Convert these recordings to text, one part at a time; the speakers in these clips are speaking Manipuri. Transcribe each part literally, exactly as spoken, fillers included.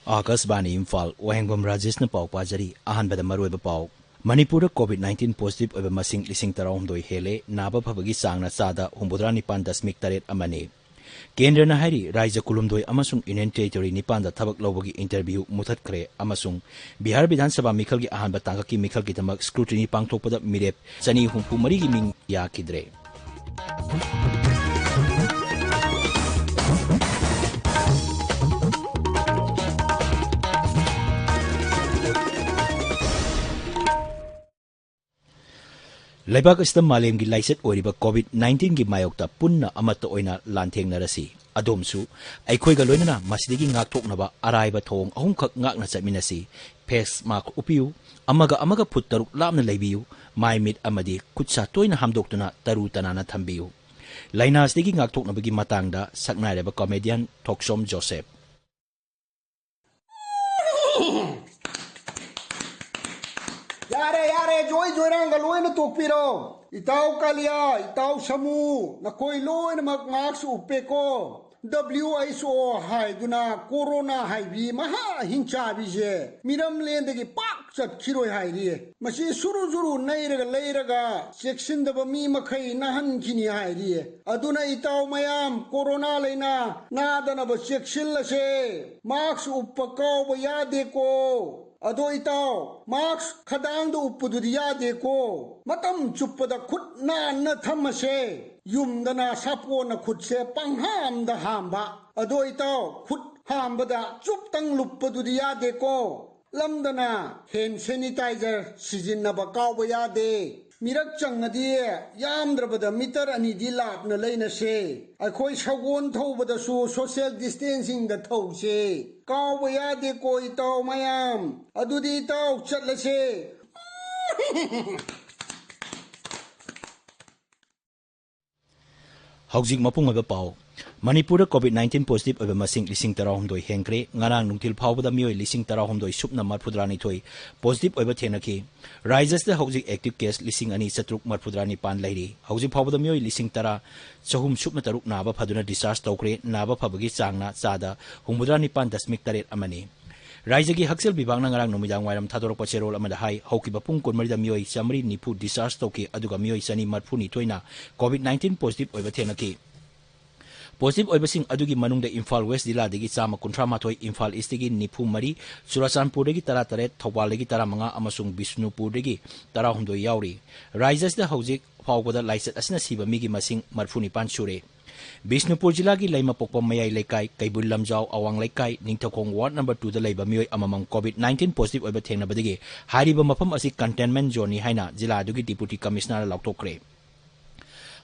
ꯑꯥꯀꯥꯁꯕꯥꯅꯤ ꯏꯝꯐꯥꯜ, ꯋꯥꯍꯦꯡꯕꯝ ꯔꯥꯖꯦꯁꯅ ꯄꯥꯎ ꯄꯥꯖꯔꯤ꯫ ꯑꯍꯥꯟꯕꯗ ꯃꯔꯨꯑꯣꯏꯕ ꯄꯥꯎ꯫ ꯃꯅꯤꯄꯨꯔꯗ COVID nineteen positive ꯑꯣꯏꯕ ꯃꯁꯤꯡ ꯂꯤꯁꯤꯡ ꯇꯔꯥꯍꯨꯝꯗꯣꯏ ꯍꯦꯜꯂꯦ, ꯅꯥꯕ ꯐꯕꯒꯤ ꯆꯥꯡꯅ ꯆꯥꯗ ꯍꯨꯝꯐꯨꯇꯔꯥ ꯅꯤꯄꯥꯟ ꯗꯁꯃꯤꯛ ꯇꯔꯦꯠ ꯑꯃꯅꯤ꯫ ꯀꯦꯟꯗ꯭ꯔꯅ ꯍꯥꯏꯔꯤ, ꯔꯥꯖ꯭ꯌ ꯀꯨꯟꯍꯨꯝꯗꯣꯏ ꯑꯃꯁꯨꯡ Union Territory ꯅꯤꯄꯥꯟꯗ ꯊꯕꯛ ꯂꯧꯕꯒꯤ interview ꯃꯨꯊꯠꯈ꯭ꯔꯦ ꯑꯃꯁꯨꯡ ꯕꯤꯍꯥꯔ ꯕꯤꯙꯥꯟ ꯁꯚꯥ ꯃꯤꯈꯜꯒꯤ ꯑꯍꯥꯟꯕ ꯇꯥꯡꯀꯛꯀꯤ ꯃꯤꯈꯜꯒꯤꯗꯃꯛ scrutiny ꯄꯥꯡꯊꯣꯛꯄꯗ ꯃꯤꯔꯦꯞ ꯆꯅꯤ ꯍꯨꯝꯐꯨ ꯃꯔꯤꯒꯤ ꯃꯤꯡ ꯌꯥꯈꯤꯗ꯭ꯔꯦ꯫ ꯂꯩꯕꯥꯛ ꯑꯁꯤꯗ ꯃꯥꯂꯦꯝꯒꯤ ꯂꯥꯏꯆꯠ ꯑꯣꯏꯔꯤꯕ COVID nineteenꯒꯤ ꯃꯥꯌꯣꯛꯇ ꯄꯨꯟꯅ ꯑꯃꯠꯇ ꯑꯣꯏꯅ ꯂꯥꯟꯊꯦꯡꯅꯔꯁꯤ꯫ ꯑꯗꯣꯝꯁꯨ ꯑꯩꯈꯣꯏꯒ ꯂꯣꯏꯅꯅ ꯃꯁꯤꯗꯒꯤ ꯉꯥꯛꯊꯣꯛꯅꯕ ꯑꯔꯥꯏꯕ ꯊꯧꯑꯣꯡ ꯑꯍꯨꯝꯈꯛ ꯉꯥꯛꯅ ꯆꯠꯃꯤꯟꯅꯁꯤ꯫ Face mask ꯎꯞꯄꯤꯌꯨ, ꯑꯃꯒ ꯑꯃꯒ ꯐꯨꯠ ꯇꯔꯨꯛ ꯂꯥꯞꯅ ꯂꯩꯕꯤꯌꯨ, ꯃꯥꯏ ꯃꯤꯠ ꯑꯃꯗꯤ ꯈꯨꯠ ꯁꯥ ꯇꯣꯏꯅ ꯍꯥꯝꯗꯣꯛꯇꯨꯅ ꯇꯔꯨ ꯇꯅꯥꯟꯅ ꯊꯝꯕꯤꯌꯨ꯫ ꯂꯥꯏꯅꯥꯁꯤꯗꯒꯤ ꯉꯥꯛꯊꯣꯛꯅꯕꯒꯤ ꯃꯇꯥꯡꯗ ꯁꯛꯅꯥꯏꯔꯕ comedian ꯊꯣꯛꯆꯣꯝ ꯖꯣꯁꯦꯐ꯫ ꯌꯥꯔꯦ, ꯌꯥꯔꯦ, ꯖꯣꯏ ꯖꯣꯏꯔꯥꯡꯒ ꯂꯣꯏꯅ ꯇꯣꯛꯄꯤꯔꯣ꯫ ꯏꯇꯥꯎ ꯀꯥꯂꯤꯌꯥ, ꯏꯇꯥꯎ ꯁꯃꯨ, ꯅꯈꯣꯏ ꯂꯣꯏꯅꯃꯛ mask ꯎꯞꯄꯦꯀꯣ꯫ WHO ꯍꯥꯏꯗꯨꯅ corona ꯍꯥꯏꯕꯤ ꯃꯍꯥ ꯍꯤꯡꯆꯥꯕꯤꯁꯦ ꯃꯤꯔꯝꯂꯦꯟꯗꯒꯤ ꯄꯥꯛ ꯆꯠꯈꯤꯔꯣꯏ ꯍꯥꯏꯔꯤꯌꯦ꯫ ꯃꯁꯤ ꯁꯨꯔꯨ ꯁꯨꯔꯨ ꯅꯩꯔꯒ ꯂꯩꯔꯒ ꯆꯦꯛꯁꯤꯟꯗꯕ ꯃꯤ ꯃꯈꯩ ꯅꯥꯍꯟꯈꯤꯅꯤ ꯍꯥꯏꯔꯤꯌꯦ꯫ ꯑꯗꯨꯅ ꯏꯇꯥꯎ ꯃꯌꯥꯝ, corona ꯂꯥꯏꯅꯥ ꯅꯥꯗꯅꯕ ꯆꯦꯛꯁꯤꯜꯂꯁꯦ꯫ Mask ꯎꯞꯄ ꯀꯥꯎꯕ ꯌꯥꯗꯦꯀꯣ꯫ ꯑꯗꯣ ꯏꯇꯥꯎ, mask ꯈꯗꯥꯡꯗ ꯎꯞꯄꯗꯨꯗꯤ ꯌꯥꯗꯦꯀꯣ꯫ ꯃꯇꯝ ꯆꯨꯞꯄꯗ ꯈꯨꯠ ꯅꯥꯟꯅ ꯊꯝꯃꯁꯦ꯫ ꯌꯨꯝꯗꯅ ꯁꯥꯄꯣꯟꯅ ꯈꯨꯠꯁꯦ ꯄꯪꯍꯥꯝꯗ ꯍꯥꯝꯕ꯫ ꯑꯗꯣ ꯏꯇꯥꯎ, ꯈꯨꯠ ꯍꯥꯝꯕꯗ ꯆꯨꯞꯇꯪ ꯂꯨꯞꯄꯗꯨꯗꯤ ꯌꯥꯗꯦꯀꯣ꯫ ꯂꯝꯗꯅ hand sanitizer ꯁꯤꯖꯤꯟꯅꯕ ꯀꯥꯎꯕ ꯌꯥꯗꯦ꯫ ꯃꯤꯔꯛ ꯆꯪꯉꯗꯤ ꯌꯥꯝꯗ꯭ꯔꯕꯗ meter ꯑꯅꯤꯗꯤ ꯂꯥꯞꯅ ꯂꯩꯅꯁꯦ꯫ ꯑꯩꯈꯣꯏ ꯁꯒꯣꯜ ꯊꯧꯕꯗꯁꯨ social distancingꯗ ꯊꯧꯁꯦ꯫ ꯀꯥꯎꯕ ꯌꯥꯗꯦꯀꯣ ꯏꯇꯥꯎ ꯃꯌꯥꯝ꯫ ꯑꯗꯨꯗꯤ ꯏꯇꯥꯎ ꯆꯠꯂꯁꯦ꯫ ꯍꯧꯖꯤꯛ ꯃꯄꯨꯡ ꯑꯣꯏꯕ ꯄꯥꯎ꯫ ꯃꯅꯤꯄꯨꯔꯗ COVID nineteen positive ꯑꯣꯏꯕ ꯃꯁꯤꯡ ꯂꯤꯁꯤꯡ ꯇꯔꯥꯍꯨꯝꯗꯣꯏ ꯍꯦꯟꯈ꯭ꯔꯦ꯫ ꯉꯔꯥꯡ ꯅꯨꯡꯊꯤꯜ ꯐꯥꯎꯕꯗ ꯃꯤꯑꯣꯏ ꯂꯤꯁꯤꯡ ꯇꯔꯥꯍꯨꯝꯗꯣꯏ ꯁꯨꯞꯅ ꯃꯔꯤꯐꯨꯇꯔꯥꯅꯤꯊꯣꯏ positive ꯑꯣꯏꯕ ꯊꯦꯡꯅꯈꯤ꯫ ꯔꯥꯖ꯭ꯌ ꯑꯁꯤꯗ ꯍꯧꯖꯤꯛ active case ꯂꯤꯁꯤꯡ ꯑꯅꯤ ꯆꯥꯇ꯭ꯔꯨꯛ ꯃꯔꯤꯐꯨꯇꯔꯥꯅꯤꯄꯥꯟ ꯂꯩꯔꯤ꯫ ꯍꯧꯖꯤꯛ ꯐꯥꯎꯕꯗ ꯃꯤꯑꯣꯏ ꯂꯤꯁꯤꯡ ꯇꯔꯥ ꯆꯍꯨꯝ ꯁꯨꯞꯅ ꯇꯔꯨꯛ ꯅꯥꯕ ꯐꯗꯨꯅ discharge ꯇꯧꯈ꯭ꯔꯦ꯫ ꯅꯥꯕ ꯐꯕꯒꯤ ꯆꯥꯡꯅ ꯆꯥꯗ ꯍꯨꯝꯐꯨꯇꯔꯥꯅꯤꯄꯥꯟ ꯗꯁꯃꯤꯛ ꯇꯔꯦꯠ ꯑꯃꯅꯤ꯫ ꯔꯥꯏꯖ꯭ꯌꯒꯤ ꯍꯛꯁꯦꯜ ꯕꯤꯚꯥꯒꯅ ꯉꯔꯥꯡ ꯅꯨꯃꯤꯗꯥꯡ ꯋꯥꯏꯔꯝ ꯊꯥꯗꯣꯔꯛꯄ ꯆꯦꯔꯣꯜ ꯑꯃꯗ ꯍꯥꯏ, ꯍꯧꯈꯤꯕ ꯄꯨꯡ ꯀꯨꯟꯃꯔꯤꯗ ꯃꯤꯑꯣꯏ ꯆꯥꯃꯔꯤ ꯅꯤꯐꯨ discharge ꯇꯧꯈꯤ, ꯑꯗꯨꯒ ꯃꯤꯑꯣꯏ ꯆꯅꯤ ꯃꯔꯤꯐꯨꯅꯤꯊꯣꯏꯅ COVID nineteen positive ꯑꯣꯏꯕ ꯊꯦꯡꯅꯈꯤ꯫ Positive ꯑꯣꯏꯕꯁꯤꯡ ꯑꯗꯨꯒꯤ ꯃꯅꯨꯡꯗ ꯏꯝꯐꯥꯜ West ꯖꯤꯂꯥꯗꯒꯤ ꯆꯥꯝꯃ ꯀꯨꯟꯊ꯭ꯔꯥ ꯃꯥꯊꯣꯏ, ꯏꯝꯐꯥꯜ East ꯇꯒꯤ ꯅꯤꯐꯨ ꯃꯔꯤ, ꯆꯨꯔꯥꯆꯥꯟꯄꯨꯔꯗꯒꯤ ꯇꯔꯥ ꯇꯔꯦꯠ, ꯊꯧꯕꯥꯜꯗꯒꯤ ꯇꯔꯥ ꯃꯉꯥ ꯑꯃꯁꯨꯡ ꯕꯤꯁꯅꯨꯄꯨꯔꯗꯒꯤ ꯇꯔꯥꯍꯨꯝꯗꯣꯏ ꯌꯥꯎꯔꯤ꯫ ꯔꯥꯏꯖ꯭ꯌ ꯑꯁꯤꯗ ꯍꯧꯖꯤꯛ ꯐꯥꯎꯕꯗ ꯂꯥꯏꯆꯠ ꯑꯁꯤꯅ ꯁꯤꯕ ꯃꯤꯒꯤ ꯃꯁꯤꯡ ꯃꯔꯤꯐꯨꯅꯤꯄꯥꯟ ꯁꯨꯔꯦ꯫ ꯕꯤꯁꯅꯨꯄꯨꯔ ꯖꯤꯂꯥꯒꯤ ꯂꯩꯃꯄꯣꯛꯄ ꯃꯌꯥꯏ ꯂꯩꯀꯥꯏ, ꯀꯩꯕꯨꯜ ꯂꯝꯖꯥꯎ ꯑꯋꯥꯡ ꯂꯩꯀꯥꯏ, ꯅꯤꯡꯊꯧꯈꯣꯡ ward number two ꯗ ꯂꯩꯕ ꯃꯤꯑꯣꯏ ꯑꯃꯃꯝ COVID nineteen positive ꯑꯣꯏꯕ ꯊꯦꯡꯅꯕꯗꯒꯤ ꯍꯥꯏꯔꯤꯕ ꯃꯐꯝ ꯑꯁꯤ containment zone ꯅꯤ ꯍꯥꯏꯅ ꯖꯤꯂꯥ ꯑꯗꯨꯒꯤ Deputy Commissioner ꯅ ꯂꯥꯎꯊꯣꯛꯈ꯭ꯔꯦ꯫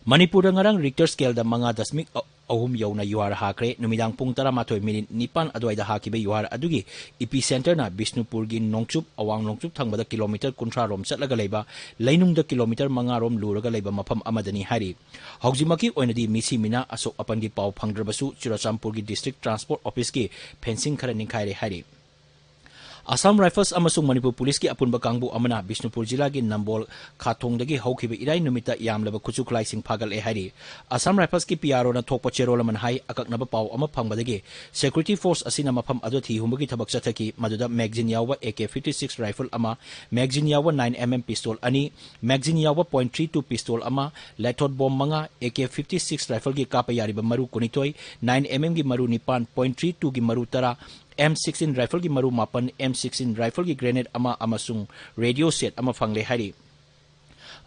ꯃꯅꯤꯄꯨꯔꯗ ꯉꯔꯥꯡ Richter scale ꯗ ꯃꯉꯥ ꯗꯁꯃꯤꯛ ꯑꯍꯨꯝ ꯌꯧꯅ ꯌꯨꯍꯥꯔ ꯍꯥꯈ꯭ꯔꯦ꯫ ꯅꯨꯃꯤꯗꯥꯡ ꯄꯨꯡ ꯇꯔꯥꯃꯥꯊꯣꯏ ꯃꯤꯅꯤꯠ ꯅꯤꯄꯥꯟ ꯑꯗꯨꯋꯥꯏꯗ ꯍꯥꯈꯤꯕ ꯌꯨꯍꯥꯔ ꯑꯗꯨꯒꯤ epicenter ꯅ ꯕꯤꯁꯅꯨꯄꯨꯔꯒꯤ ꯅꯣꯡꯆꯨꯞ, ꯑꯋꯥꯡ ꯅꯣꯡꯆꯨꯞ ꯊꯪꯕꯗ kilometre ꯀꯨꯟꯊ꯭ꯔꯥ ꯔꯣꯝ ꯆꯠꯂꯒ ꯂꯩꯕ ꯂꯩꯅꯨꯡꯗ kilometre ꯃꯉꯥ ꯔꯣꯝ ꯂꯨꯔꯒ ꯂꯩꯕ ꯃꯐꯝ ꯑꯃꯗꯅꯤ ꯍꯥꯏꯔꯤ꯫ ꯍꯧꯖꯤꯛꯃꯛꯀꯤ ꯑꯣꯏꯅꯗꯤ ꯃꯤꯁꯤ ꯃꯤꯅꯥ ꯑꯁꯣꯛ ꯑꯄꯟꯒꯤ ꯄꯥꯎ ꯐꯪꯗ꯭ꯔꯕꯁꯨ, ꯆꯨꯔꯥꯆꯥꯟꯄꯨꯔꯒꯤ District Transport Office ꯀꯤ fencing ꯈꯔ ꯅꯤꯡꯈꯥꯏꯔꯦ ꯍꯥꯏꯔꯤ꯫ Assam Rifles ꯑꯃꯁꯨꯡ ꯃꯅꯤꯄꯨꯔ ꯄꯨꯂꯤꯁꯀꯤ ꯑꯄꯨꯟꯕ ꯀꯥꯡꯕꯨ ꯑꯃꯅ ꯕꯤꯁꯅꯨꯄꯨꯔ ꯖꯤꯂꯥꯒꯤ ꯅꯝꯕꯣꯜ ꯈꯥꯊꯣꯡꯗꯒꯤ ꯍꯧꯈꯤꯕ ꯏꯔꯥꯏ ꯅꯨꯃꯤꯠꯇ ꯌꯥꯝꯂꯕ ꯈꯨꯠꯁꯨ ꯈꯨꯠꯂꯥꯏꯁꯤꯡ ꯐꯥꯒꯠꯂꯦ ꯍꯥꯏꯔꯤ꯫ Assam Rifles ꯀꯤ P R O ꯅ ꯊꯣꯛꯄ ꯆꯦꯔꯣꯜ ꯑꯃꯅ ꯍꯥꯏ, ꯑꯀꯛꯅꯕ ꯄꯥꯎ ꯑꯃ ꯐꯪꯕꯗꯒꯤ security force ꯑꯁꯤꯅ ꯃꯐꯝ ꯑꯗꯨ ꯊꯤ ꯍꯨꯝꯕꯒꯤ ꯊꯕꯛ ꯆꯠꯊꯈꯤ, ꯃꯗꯨꯗ magazine ꯌꯥꯎꯕ A K fifty six rifle ꯑꯃ, magazine ꯌꯥꯎꯕ nine M M pistol ꯑꯅꯤ, magazine ꯌꯥꯎꯕ point three two pistol ꯑꯃ, loaded bomb ꯃꯉꯥ, A K fifty six rifle ꯒꯤ ꯀꯥꯞꯄ ꯌꯥꯔꯤꯕ ꯃꯔꯨ ꯀꯨꯟꯅꯤꯊꯣꯏ, nine M M ꯒꯤ ꯃꯔꯨ ꯅꯤꯄꯥꯟ, point three two ꯒꯤ ꯃꯔꯨ ꯇꯔꯥ, M sixteen rifle ꯒꯤ ꯃꯔꯨ ꯃꯥꯄꯟ, M sixteen rifle ꯒꯤ grenade ꯑꯃ ꯑꯃꯁꯨꯡ radio set ꯑꯃ ꯐꯪꯂꯦ ꯍꯥꯏꯔꯤ꯫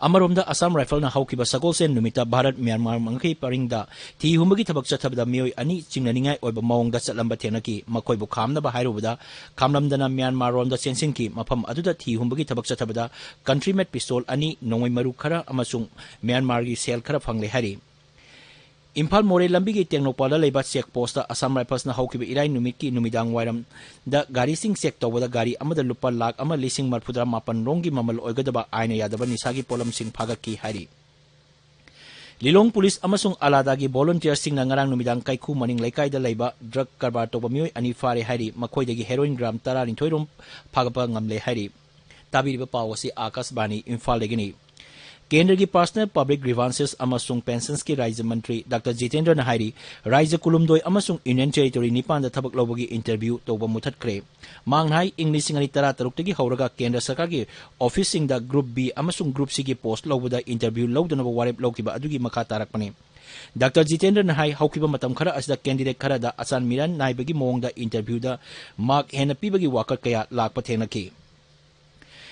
ꯑꯃꯔꯣꯝꯗ, Assam Rifles ꯅ ꯍꯧꯈꯤꯕ ꯁꯒꯣꯜꯁꯦꯟ ꯅꯨꯃꯤꯠꯇ ꯚꯥꯔꯠ ꯃ꯭ꯌꯥꯟꯃꯥꯔ ꯉꯝꯈꯩ ꯄꯔꯤꯡꯗ ꯊꯤ ꯍꯨꯝꯕꯒꯤ ꯊꯕꯛ ꯆꯠꯊꯕꯗ ꯃꯤꯑꯣꯏ ꯑꯅꯤ ꯆꯤꯡꯅꯅꯤꯡꯉꯥꯏ ꯑꯣꯏꯕ ꯃꯑꯣꯡꯗ ꯆꯠꯂꯝꯕ ꯊꯦꯡꯅꯈꯤ꯫ ꯃꯈꯣꯏꯕꯨ ꯈꯥꯝꯅꯕ ꯍꯥꯏꯔꯨꯕꯗ ꯈꯥꯝꯂꯝꯗꯅ ꯃ꯭ꯌꯥꯟꯃꯥꯔ ꯔꯣꯝꯗ ꯆꯦꯟꯁꯤꯟꯈꯤ꯫ ꯃꯐꯝ ꯑꯗꯨꯗ ꯊꯤ ꯍꯨꯝꯕꯒꯤ ꯊꯕꯛ ꯆꯠꯊꯕꯗ country made pistol ꯑꯅꯤ, ꯅꯣꯡꯃꯩ ꯃꯔꯨ ꯈꯔ ꯑꯃꯁꯨꯡ ꯃ꯭ꯌꯥꯟꯃꯥꯔꯒꯤ shell ꯈꯔ ꯐꯪꯂꯦ ꯍꯥꯏꯔꯤ꯫ ꯏꯝꯐꯥꯜ ꯃꯣꯔꯦ ꯂꯝꯕꯤꯒꯤ ꯇꯦꯡꯅꯧꯄꯜꯗ ꯂꯩꯕ check post ꯇ Assam Rifles ꯅ ꯍꯧꯈꯤꯕ ꯏꯔꯥꯏ ꯅꯨꯃꯤꯠꯀꯤ ꯅꯨꯃꯤꯗꯥꯡ ꯋꯥꯏꯔꯝꯗ ꯒꯥꯔꯤꯁꯤꯡ check ꯇꯧꯕꯗ ꯒꯥꯔꯤ ꯑꯃꯗ ꯂꯨꯄꯥ ꯂꯥꯈ ꯑꯃ ꯂꯤꯁꯤꯡ ꯃꯔꯤꯐꯨꯇꯔꯥ ꯃꯥꯄꯟ ꯔꯣꯝꯒꯤ ꯃꯃꯜ ꯑꯣꯏꯒꯗꯕ ꯑꯥꯏꯟꯅ ꯌꯥꯗꯕ ꯅꯤꯁꯥꯒꯤ ꯄꯣꯠꯂꯝꯁꯤꯡ ꯐꯥꯒꯠꯈꯤ ꯍꯥꯏꯔꯤ꯫ ꯂꯤꯂꯣꯡ ꯄꯨꯂꯤꯁ ꯑꯃꯁꯨꯡ ꯑꯂꯥꯗꯥꯒꯤ volunteer ꯁꯤꯡꯅ ꯉꯔꯥꯡ ꯅꯨꯃꯤꯗꯥꯡ ꯀꯩꯈꯨ ꯃꯅꯤꯡ ꯂꯩꯀꯥꯏꯗ ꯂꯩꯕ drug ꯀꯔꯕꯥꯔ ꯇꯧꯕ ꯃꯤꯑꯣꯏ ꯑꯅꯤ ꯐꯥꯔꯦ ꯍꯥꯏꯔꯤ꯫ ꯃꯈꯣꯏꯗꯒꯤ heroin gram ꯇꯔꯥꯅꯤꯊꯣꯏ ꯔꯣꯝ ꯐꯥꯒꯠꯄ ꯉꯝꯂꯦ ꯍꯥꯏꯔꯤ꯫ ꯇꯥꯕꯤꯔꯤꯕ ꯄꯥꯎ ꯑꯁꯤ ꯑꯥꯀꯥꯁꯕꯥꯅꯤ ꯏꯝꯐꯥꯜꯗꯒꯤꯅꯤ꯫ ꯀꯦꯟꯗ꯭ꯔꯒꯤ Personal Public Grievances ꯑꯃꯁꯨꯡ Pensionsꯀꯤ ꯔꯥꯖ꯭ꯌ ꯃꯟꯇ꯭ꯔꯤ ꯗꯥꯛꯇꯔ ꯖꯤꯇꯦꯟꯗ꯭ꯔꯅ ꯍꯥꯏꯔꯤ, ꯔꯥꯖ꯭ꯌ ꯀꯨꯟꯍꯨꯝꯗꯣꯏ ꯑꯃꯁꯨꯡ Union Territory ꯅꯤꯄꯥꯟꯗ ꯊꯕꯛ ꯂꯧꯕꯒꯤ interview ꯇꯧꯕ ꯃꯨꯊꯠꯈ꯭ꯔꯦ꯫ ꯃꯍꯥꯛꯅ ꯍꯥꯏ, ꯏꯪ ꯂꯤꯁꯤꯡ ꯑꯅꯤ ꯇꯔꯥ ꯇꯔꯨꯛꯇꯒꯤ ꯍꯧꯔꯒ ꯀꯦꯟꯗ꯭ꯔ ꯁꯔꯀꯥꯔꯒꯤ officeꯁꯤꯡꯗ Group B ꯑꯃꯁꯨꯡ Group Cꯒꯤ post ꯂꯧꯕꯗ interview ꯂꯧꯗꯅꯕ ꯋꯥꯔꯦꯞ ꯂꯧꯈꯤꯕ ꯑꯗꯨꯒꯤ ꯃꯈꯥ ꯇꯥꯔꯛꯄꯅꯤ꯫ ꯗꯥꯛꯇꯔ ꯖꯤꯇꯦꯟꯗ꯭ꯔꯅ ꯍꯥꯏ, ꯍꯧꯈꯤꯕ ꯃꯇꯝ ꯈꯔ ꯑꯁꯤꯗ candidate ꯈꯔꯗ ꯑꯆꯥꯟ ꯃꯤꯔꯥꯟ ꯅꯥꯏꯕꯒꯤ ꯃꯑꯣꯡꯗ interviewꯗ mark ꯍꯦꯟꯅ ꯄꯤꯕꯒꯤ ꯋꯥꯀꯠ ꯀꯌꯥ ꯂꯥꯛꯄ ꯊꯦꯡꯅꯈꯤ꯫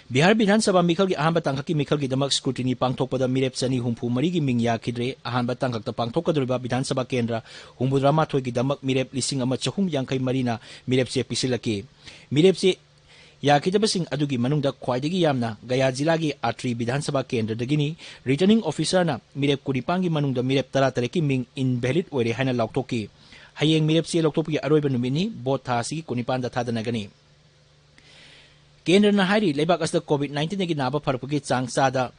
ꯕꯤꯍꯥꯔ ꯕꯤꯙꯥꯟ ꯁꯚꯥ ꯃꯤꯈꯜꯒꯤ ꯑꯍꯥꯟꯕ ꯇꯥꯡꯀꯛꯀꯤ ꯃꯤꯈꯜꯒꯤꯗꯃꯛ scrutiny ꯄꯥꯡꯊꯣꯛꯄꯗ ꯃꯤꯔꯦꯞ ꯆꯅꯤ ꯍꯨꯝꯐꯨ ꯃꯔꯤꯒꯤ ꯃꯤꯡ ꯌꯥꯈꯤꯗ꯭ꯔꯦ꯫ ꯑꯍꯥꯟꯕ ꯇꯥꯡꯀꯛꯇ ꯄꯥꯡꯊꯣꯛꯀꯗꯧꯔꯤꯕ ꯕꯤꯙꯥꯟ ꯁꯚꯥ ꯀꯦꯟꯗ꯭ꯔ ꯍꯨꯝꯐꯨꯇꯔꯥ ꯃꯥꯊꯣꯏꯒꯤꯗꯃꯛ ꯃꯤꯔꯦꯞ ꯂꯤꯁꯤꯡ ꯑꯃ ꯆꯍꯨꯝ ꯌꯥꯡꯈꯩ ꯃꯔꯤꯅ ꯃꯤꯔꯦꯞ ꯆꯦ ꯄꯤꯁꯤꯜꯂꯛꯈꯤ꯫ ꯃꯤꯔꯦꯞ ꯆꯦ ꯌꯥꯈꯤꯗꯕꯁꯤꯡ ꯑꯗꯨꯒꯤ ꯃꯅꯨꯡꯗ ꯈ꯭ꯋꯥꯏꯗꯒꯤ ꯌꯥꯝꯅ ꯒꯌꯥ ꯖꯤꯂꯥꯒꯤ ꯑꯇ꯭ꯔꯤ ꯕꯤꯙꯥꯟ ꯁꯚꯥ ꯀꯦꯟꯗ꯭ꯔꯗꯒꯤꯅꯤ꯫ Returning officerꯅ ꯃꯤꯔꯦꯞ ꯀꯨꯟꯅꯤꯄꯥꯟꯒꯤ ꯃꯅꯨꯡꯗ ꯃꯤꯔꯦꯞ ꯇꯔꯥꯇꯔꯦꯠꯀꯤ ꯃꯤꯡ invalid ꯑꯣꯏꯔꯦ ꯍꯥꯏꯅ ꯂꯥꯎꯊꯣꯛꯈꯤ꯫ ꯍꯌꯦꯡ ꯃꯤꯔꯦꯞ ꯆꯦ ꯂꯧꯊꯣꯛꯄꯒꯤ ꯑꯔꯣꯏꯕ ꯅꯨꯃꯤꯠꯅꯤ꯫ Vote ꯊꯥ ꯑꯁꯤꯒꯤ ꯀꯨꯟꯅꯤꯄꯥꯟꯗ ꯊꯥꯗꯅꯒꯅꯤ꯫ ꯀꯦꯟꯗ꯭ꯔꯅ ꯍꯥꯏꯔꯤ, ꯂꯩꯕꯥꯛ ꯑꯁꯤꯗ COVID nineteenꯗꯒꯤ ꯅꯥꯕ ꯐꯔꯛꯄꯒꯤ ꯆꯥꯡ ꯆꯥꯗ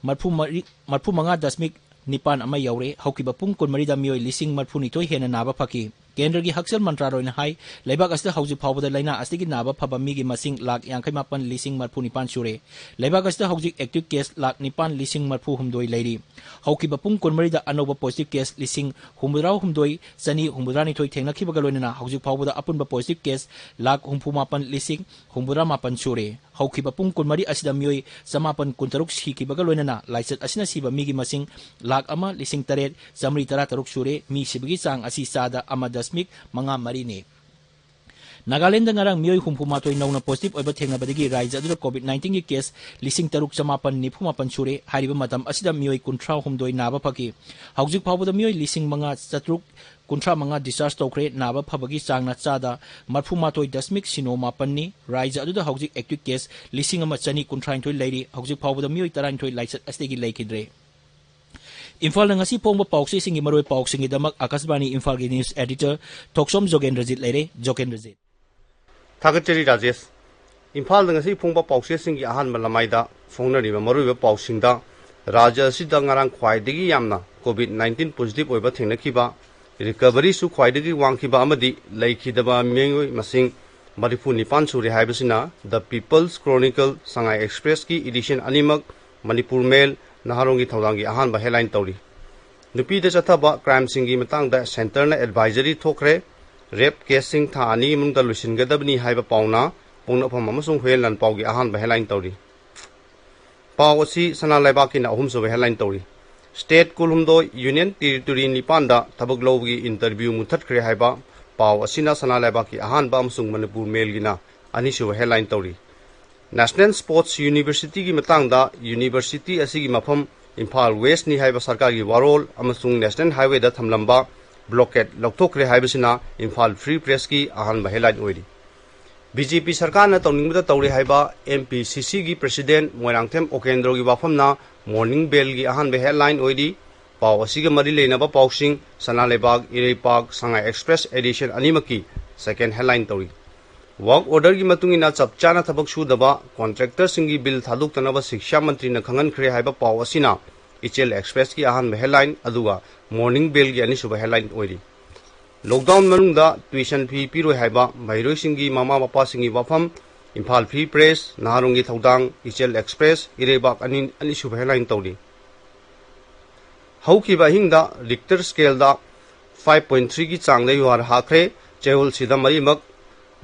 ꯃꯔꯐꯨ ꯃꯔꯤ, ꯃꯔꯐꯨ ꯃꯉꯥ ꯗꯁꯃꯤꯛ ꯅꯤꯄꯥꯟ ꯑꯃ ꯌꯧꯔꯦ꯫ ꯍꯧꯈꯤꯕ ꯄꯨꯡ ꯀꯨꯟꯃꯔꯤꯗ ꯃꯤꯑꯣꯏ ꯂꯤꯁꯤꯡ ꯃꯔꯐꯨꯅꯤꯊꯣꯏ ꯍꯦꯟꯅ ꯅꯥꯕ ꯐꯈꯤ꯫ ꯀꯦꯟꯗ꯭ꯔꯒꯤ ꯍꯛꯁꯦꯜ ꯃꯟꯇ꯭ꯔꯥꯂꯣꯏꯅ ꯍꯥꯏ, ꯂꯩꯕꯥꯛ ꯑꯁꯤꯗ ꯍꯧꯖꯤꯛ ꯐꯥꯎꯕꯗ ꯂꯥꯏꯅꯥ ꯑꯁꯤꯗꯒꯤ ꯅꯥꯕ ꯐꯕ ꯃꯤꯒꯤ ꯃꯁꯤꯡ ꯂꯥꯈ ꯌꯥꯡꯈꯩ ꯃꯥꯄꯟ ꯂꯤꯁꯤꯡ ꯃꯔꯐꯨ ꯅꯤꯄꯥꯟ ꯁꯨꯔꯦ꯫ ꯂꯩꯕꯥꯛ ꯑꯁꯤꯗ ꯍꯧꯖꯤꯛ active case ꯂꯥꯈ ꯅꯤꯄꯥꯟ ꯂꯤꯁꯤꯡ ꯃꯔꯐꯨ ꯍꯨꯝꯗꯣꯏ ꯂꯩꯔꯤ꯫ ꯍꯧꯈꯤꯕ ꯄꯨꯡ ꯀꯨꯟꯃꯔꯤꯗ ꯑꯅꯧꯕ positive case ꯂꯤꯁꯤꯡ ꯍꯨꯝꯐꯨꯇꯔꯥ ꯍꯨꯝꯗꯣꯏ ꯆꯅꯤ ꯍꯨꯝꯐꯨꯇꯔꯥ ꯅꯤꯊꯣꯏ ꯊꯦꯡꯅꯈꯤꯕꯒ ꯂꯣꯏꯅꯅ ꯍꯧꯖꯤꯛ ꯐꯥꯎꯕꯗ ꯑꯄꯨꯟꯕ positive case ꯂꯥꯈ ꯍꯨꯝꯐꯨ ꯃꯥꯄꯟ ꯂꯤꯁꯤꯡ ꯍꯨꯝꯐꯨꯇꯔꯥ ꯃꯥꯄꯟ ꯁꯨꯔꯦ꯫ ꯍꯧꯈꯤꯕ ꯄꯨꯡ ꯀꯨꯟꯃꯔꯤ ꯑꯁꯤꯗ ꯃꯤꯑꯣꯏ ꯆꯃꯥꯄꯟ ꯀꯨꯟꯇꯔꯨꯛ ꯁꯤꯈꯤꯕꯒ ꯂꯣꯏꯅꯅ ꯂꯥꯏꯆꯠ ꯑꯁꯤꯅ ꯁꯤꯕ ꯃꯤꯒꯤ ꯃꯁꯤꯡ ꯂꯥꯈ ꯑꯃ ꯂꯤꯁꯤꯡ ꯇꯔꯦꯠ ꯆꯥꯃꯔꯤ ꯇꯔꯥꯇꯔꯨꯛ ꯁꯨꯔꯦ꯫ ꯃꯤ ꯁꯤꯕꯒꯤ ꯆꯥꯡ ꯑꯁꯤ ꯆꯥꯗ ꯑꯃ ꯗꯁꯃꯤꯛ ꯃꯉꯥ ꯃꯔꯤꯅꯤ꯫ ꯅꯥꯒꯥꯂꯦꯟꯗ ꯉꯔꯥꯡ ꯃꯤꯑꯣꯏ ꯍꯨꯝꯐꯨ ꯃꯥꯊꯣꯏ ꯅꯧꯅ positive ꯑꯣꯏꯕ ꯊꯦꯡꯅꯕꯗꯒꯤ ꯔꯥꯖ꯭ꯌ ꯑꯗꯨꯗ COVID nineteenꯒꯤ case ꯂꯤꯁꯤꯡ ꯇꯔꯨꯛ ꯆꯃꯥꯄꯟ ꯅꯤꯐꯨ ꯃꯥꯄꯟ ꯁꯨꯔꯦ꯫ ꯍꯥꯏꯔꯤꯕ ꯃꯇꯝ ꯑꯁꯤꯗ ꯃꯤꯑꯣꯏ ꯀꯨꯟꯊ꯭ꯔꯥ ꯍꯨꯝꯗꯣꯏ ꯅꯥꯕ ꯐꯈꯤ꯫ ꯍꯧꯖꯤꯛ ꯐꯥꯎꯕꯗ ꯃꯤꯑꯣꯏ ꯂꯤꯁꯤꯡ ꯃꯉꯥ ꯆꯥꯇ꯭ꯔꯨꯛ ꯀꯨꯟꯊ꯭ꯔꯥ ꯃꯉꯥ discharge ꯇꯧꯈ꯭ꯔꯦ꯫ ꯅꯥꯕ ꯐꯕꯒꯤ ꯆꯥꯡꯅ ꯆꯥꯗ ꯃꯔꯐꯨ ꯃꯥꯊꯣꯏ ꯗꯁꯃꯤꯛ ꯁꯤꯅꯣ ꯃꯥꯄꯟꯅꯤ꯫ ꯔꯥꯖ꯭ꯌ ꯑꯗꯨꯗ ꯍꯧꯖꯤꯛ active case ꯂꯤꯁꯤꯡ ꯑꯃ ꯆꯅꯤ ꯀꯨꯟꯊ꯭ꯔꯥ ꯅꯤꯊꯣꯏ ꯂꯩꯔꯤ꯫ ꯍꯧꯖꯤꯛ ꯐꯥꯎꯕꯗ ꯃꯤꯑꯣꯏ ꯇꯔꯥꯅꯤꯊꯣꯏ ꯂꯥꯏꯆꯠ ꯑꯁꯤꯗꯒꯤ ꯂꯩꯈꯤꯗ꯭ꯔꯦ꯫ ꯏꯝꯐꯥꯜꯗ ꯉꯁꯤ ꯐꯣꯡꯕ ꯄꯥꯎꯆꯦꯁꯤꯡꯒꯤ ꯃꯔꯨꯑꯣꯏꯕ ꯄꯥꯎꯁꯤꯡꯒꯤꯗꯃꯛ ꯑꯥꯀꯥꯁꯕꯥꯅꯤ ꯏꯝꯐꯥꯜꯒꯤ news editor ꯊꯣꯛꯁꯣꯝ ꯖꯣꯒꯦꯟꯗ꯭ꯔꯖꯤꯠ ꯂꯩꯔꯦ꯫ ꯖꯣꯒꯦꯟꯗ꯭ꯔꯖꯤꯠ꯫ ꯊꯥꯒꯠꯆꯔꯤ ꯔꯥꯖꯦꯁ꯫ ꯏꯝꯐꯥꯜꯗ ꯉꯁꯤ ꯐꯣꯡꯕ ꯄꯥꯎꯆꯦꯁꯤꯡꯒꯤ ꯑꯍꯥꯟꯕ ꯂꯃꯥꯏꯗ ꯐꯣꯡꯅꯔꯤꯕ ꯃꯔꯨꯑꯣꯏꯕ ꯄꯥꯎꯁꯤꯡꯗ, ꯔꯥꯖ꯭ꯌ ꯑꯁꯤꯗ ꯉꯔꯥꯡ ꯈ꯭ꯋꯥꯏꯗꯒꯤ ꯌꯥꯝꯅ COVID nineteen positive ꯑꯣꯏꯕ ꯊꯦꯡꯅꯈꯤꯕ, recoveryꯁꯨ ꯈ꯭ꯋꯥꯏꯗꯒꯤ ꯋꯥꯡꯈꯤꯕ ꯑꯃꯗꯤ ꯂꯩꯈꯤꯗꯕ ꯃꯤꯑꯣꯏ ꯃꯁꯤꯡ ꯃꯔꯤꯐꯨ ꯅꯤꯄꯥꯟ ꯁꯨꯔꯦ ꯍꯥꯏꯕꯁꯤꯅ The People's Chronicle, Sangai Expressꯀꯤ edition ꯑꯅꯤꯃꯛ, ꯃꯅꯤꯄꯨꯔ Mail, ꯅꯍꯥꯔꯣꯜꯒꯤ ꯊꯧꯗꯥꯡꯒꯤ ꯑꯍꯥꯟꯕ headline ꯇꯧꯔꯤ꯫ ꯅꯨꯄꯤꯗ ꯆꯠꯊꯕ crimeꯁꯤꯡꯒꯤ ꯃꯇꯥꯡꯗ centreꯅ advisory ꯊꯣꯛꯈ꯭ꯔꯦ꯫ Rape caseꯁꯤꯡ ꯊꯥ ꯑꯅꯤꯒꯤ ꯃꯅꯨꯡꯗ ꯂꯣꯏꯁꯤꯟꯒꯗꯕꯅꯤ ꯍꯥꯏꯕ ꯄꯥꯎꯅ ꯄꯣꯛꯅꯐꯝ ꯑꯃꯁꯨꯡ ꯍꯨꯌꯦꯟ ꯂꯥꯟꯄꯥꯎꯒꯤ ꯑꯍꯥꯟꯕ headline ꯇꯧꯔꯤ꯫ ꯄꯥꯎ ꯑꯁꯤ ꯁꯅꯥ ꯂꯩꯕꯥꯛꯀꯤꯅ ꯑꯍꯨꯝꯁꯨꯕ headline ꯇꯧꯔꯤ꯫ State ꯀꯨꯟꯍꯨꯝꯗꯣꯏ, Union Territory ꯅꯤꯄꯥꯟꯗ ꯊꯕꯛ ꯂꯧꯕꯒꯤ interview ꯃꯨꯠꯊꯠꯈ꯭ꯔꯦ ꯍꯥꯏꯕ ꯄꯥꯎ ꯑꯁꯤꯅ ꯁꯅꯥ ꯂꯩꯕꯥꯛꯀꯤ ꯑꯍꯥꯟꯕ ꯑꯃꯁꯨꯡ ꯃꯅꯤꯄꯨꯔ Mailꯒꯤꯅ ꯑꯅꯤꯁꯨꯕ headline ꯇꯧꯔꯤ꯫ National Sports Universityꯒꯤ ꯃꯇꯥꯡꯗ, university ꯑꯁꯤꯒꯤ ꯃꯐꯝ ꯏꯝꯐꯥꯜ Westꯅꯤ ꯍꯥꯏꯕ ꯁꯔꯀꯥꯔꯒꯤ ꯋꯥꯔꯣꯜ ꯑꯃꯁꯨꯡ National Highwayꯗ ꯊꯝꯂꯝꯕ blockade ꯂꯧꯊꯣꯛꯈ꯭ꯔꯦ ꯍꯥꯏꯕꯁꯤꯅ ꯏꯝꯐꯥꯜ Free Pressꯀꯤ ꯑꯍꯥꯟꯕ headline ꯑꯣꯏꯔꯤ꯫ BJP ꯁꯔꯀꯥꯔꯅ ꯇꯧꯅꯤꯡꯕꯗ ꯇꯧꯔꯦ ꯍꯥꯏꯕ MPCCꯒꯤ president ꯃꯣꯏꯔꯥꯡꯊꯦꯝ ꯎꯀꯦꯟꯗ꯭ꯔꯣꯒꯤ ꯋꯥꯐꯝꯅ Morning Mailꯒꯤ ꯑꯍꯥꯟꯕ headline ꯑꯣꯏꯔꯤ꯫ ꯄꯥꯎ ꯑꯁꯤꯒ ꯃꯔꯤ ꯂꯩꯅꯕ ꯄꯥꯎꯁꯤꯡ: ꯁꯅꯥ ꯂꯩꯕꯥꯛ, ꯏꯔꯩꯄꯥꯛ, ꯁꯉꯥꯏ Express edition ꯑꯅꯤꯃꯛꯀꯤ second headline ꯇꯧꯔꯤ꯫ Work orderꯒꯤ ꯃꯇꯨꯡ ꯏꯟꯅ ꯆꯞ ꯆꯥꯅ ꯊꯕꯛ ꯁꯨꯗꯕ contractorꯁꯤꯡꯒꯤ bill ꯊꯥꯗꯣꯛꯇꯅꯕ ꯁꯤꯛꯁꯥ ꯃꯟꯇ꯭ꯔꯤꯅ ꯈꯪꯍꯟꯈ꯭ꯔꯦ ꯍꯥꯏꯕ ꯄꯥꯎ ꯑꯁꯤꯅ ꯏꯆꯦꯜ Expressꯀꯤ ꯑꯍꯥꯟꯕ headline, ꯑꯗꯨꯒ Morning Mailꯒꯤ ꯑꯅꯤꯁꯨꯕ headline ꯑꯣꯏꯔꯤ꯫ Lockdown ꯃꯅꯨꯡꯗ tuition fee ꯄꯤꯔꯣꯏ ꯍꯥꯏꯕ ꯃꯍꯩꯔꯣꯏꯁꯤꯡꯒꯤ ꯃꯃꯥ ꯃꯄꯥꯁꯤꯡꯒꯤ ꯋꯥꯐꯝ ꯏꯝꯐꯥꯜ Free Press, ꯅꯍꯥꯔꯣꯜꯒꯤ ꯊꯧꯗꯥꯡ, ꯏꯆꯦꯜ Express, ꯏꯔꯩꯕꯥꯛ ꯑꯅꯤ, ꯑꯅꯤꯁꯨꯕ headline ꯇꯧꯔꯤ꯫ ꯍꯧꯈꯤꯕ ꯑꯍꯤꯡꯗ Richter scaleꯗ five point threeꯒꯤ ꯆꯥꯡꯗ ꯌꯨꯍꯥꯔ ꯍꯥꯈ꯭ꯔꯦ꯫ ꯆꯌꯣꯜꯁꯤꯗ ꯃꯔꯤꯃꯛ,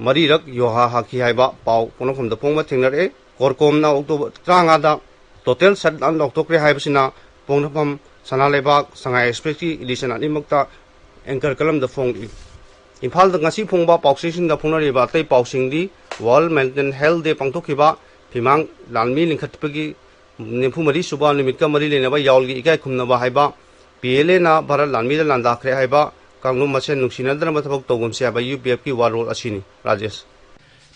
ꯃꯔꯤꯔꯛ ꯌꯨꯍꯥꯔ ꯍꯥꯈꯤ ꯍꯥꯏꯕ ꯄꯥꯎ ꯄꯣꯛꯅꯐꯝꯗ ꯐꯣꯡꯕ ꯊꯦꯡꯅꯔꯛꯑꯦ꯫ ꯀꯣꯔꯀꯣꯝꯅ October ꯇꯔꯥꯃꯉꯥꯗ total shutdown ꯂꯧꯊꯣꯛꯈ꯭ꯔꯦ ꯍꯥꯏꯕꯁꯤꯅ ꯄꯣꯛꯅꯐꯝ, ꯁꯅꯥ ꯂꯩꯕꯥꯛ, ꯁꯉꯥꯏ Expressꯀꯤ edition ꯑꯅꯤꯃꯛꯇ anchor columnꯗ ꯐꯣꯡꯂꯤ꯫ ꯏꯝꯐꯥꯜꯗ ꯉꯁꯤ ꯐꯣꯡꯕ ꯄꯥꯎꯆꯦꯁꯤꯡꯗ ꯐꯣꯡꯅꯔꯤꯕ ꯑꯇꯩ ꯄꯥꯎꯁꯤꯡꯗꯤ: World Mental Health Day ꯄꯥꯡꯊꯣꯛꯈꯤꯕ, ꯐꯤꯃꯥꯡ ꯂꯥꯟꯃꯤ ꯂꯤꯡꯈꯠꯄꯒꯤ ꯅꯤꯐꯨ ꯃꯔꯤ ꯁꯨꯕ ꯅꯨꯃꯤꯠꯀ ꯃꯔꯤ ꯂꯩꯅꯕ ꯌꯥꯎꯜꯒꯤ ꯏꯀꯥꯏ ꯈꯨꯝꯅꯕ ꯍꯥꯏꯕ, PLAꯅ ꯚꯥꯔꯠ ꯂꯥꯟꯃꯤꯗ ꯂꯥꯟꯗꯥꯈ꯭ꯔꯦ ꯍꯥꯏꯕ, ꯀꯥꯡꯂꯨꯞ ꯃꯁꯦꯟ ꯅꯨꯡꯁꯤꯅꯗꯅꯕ ꯊꯕꯛ ꯇꯧꯒꯨꯝꯁꯤ ꯍꯥꯏꯕ UPFꯀꯤ ꯋꯥꯔꯣꯜ ꯑꯁꯤꯅꯤ꯫ ꯔꯥꯖꯦꯁ꯫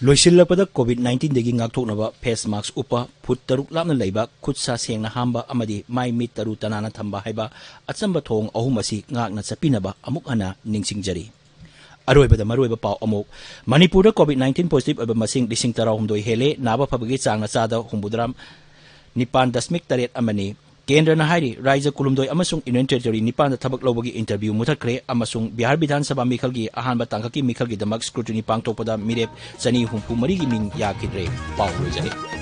ꯂꯣꯏꯁꯤꯜꯂꯛꯄꯗ COVID nineteenꯗꯒꯤ ꯉꯥꯛꯊꯣꯛꯅꯕ face mask ꯎꯞꯄ, ꯐꯨꯠ ꯇꯔꯨꯛ ꯂꯥꯞꯅ ꯂꯩꯕ, ꯈꯨꯠ ꯁꯥ ꯁꯦꯡꯅ ꯍꯥꯝꯕ ꯑꯃꯗꯤ ꯃꯥꯏ ꯃꯤꯠ ꯇꯔꯨ ꯇꯅꯥꯟꯅ ꯊꯝꯕ ꯍꯥꯏꯕ ꯑꯆꯝꯕ ꯊꯧꯑꯣꯡ ꯑꯍꯨꯝ ꯑꯁꯤ ꯉꯥꯛꯅ ꯆꯠꯄꯤꯅꯕ ꯑꯃꯨꯛ ꯍꯟꯅ ꯅꯤꯡꯁꯤꯡꯖꯔꯤ꯫ ꯑꯔꯣꯏꯕꯗ ꯃꯔꯨꯑꯣꯏꯕ ꯄꯥꯎ ꯑꯃꯨꯛ: ꯃꯅꯤꯄꯨꯔꯗ COVID nineteen positive ꯑꯣꯏꯕ ꯃꯁꯤꯡ ꯂꯤꯁꯤꯡ ꯇꯔꯥꯍꯨꯝꯗꯣꯏ ꯍꯦꯜꯂꯦ, ꯅꯥꯕ ꯐꯕꯒꯤ ꯆꯥꯡꯅ ꯆꯥꯗ ꯍꯨꯝꯐꯨꯇꯔꯥ ꯅꯤꯄꯥꯟ ꯗꯁꯃꯤꯛ ꯇꯔꯦꯠ ꯑꯃꯅꯤ꯫ ꯀꯦꯟꯗ꯭ꯔꯅ ꯍꯥꯏꯔꯤ, ꯔꯥꯏꯖ꯭ꯌ ꯀꯨꯟꯍꯨꯝꯗꯣꯏ ꯑꯃꯁꯨꯡ Union Territory ꯅꯤꯄꯥꯟꯗ ꯊꯕꯛ ꯂꯧꯕꯒꯤ interview ꯃꯨꯠꯊꯠꯈ꯭ꯔꯦ ꯑꯃꯁꯨꯡ ꯕꯤꯍꯥꯔ ꯕꯤꯙꯥꯟ ꯁꯚꯥ ꯃꯤꯈꯜꯒꯤ ꯑꯍꯥꯟꯕ ꯇꯥꯡꯀꯛꯀꯤ ꯃꯤꯈꯜꯒꯤꯗꯃꯛ scrutiny ꯄꯥꯡꯊꯣꯛꯄꯗ ꯃꯤꯔꯦꯞ ꯆꯅꯤ ꯍꯨꯝꯐꯨ ꯃꯔꯤꯒꯤ ꯃꯤꯡ ꯌꯥꯈꯤꯗ꯭ꯔꯦ꯫ ꯄꯥꯎ ꯂꯣꯏꯖꯔꯦ꯫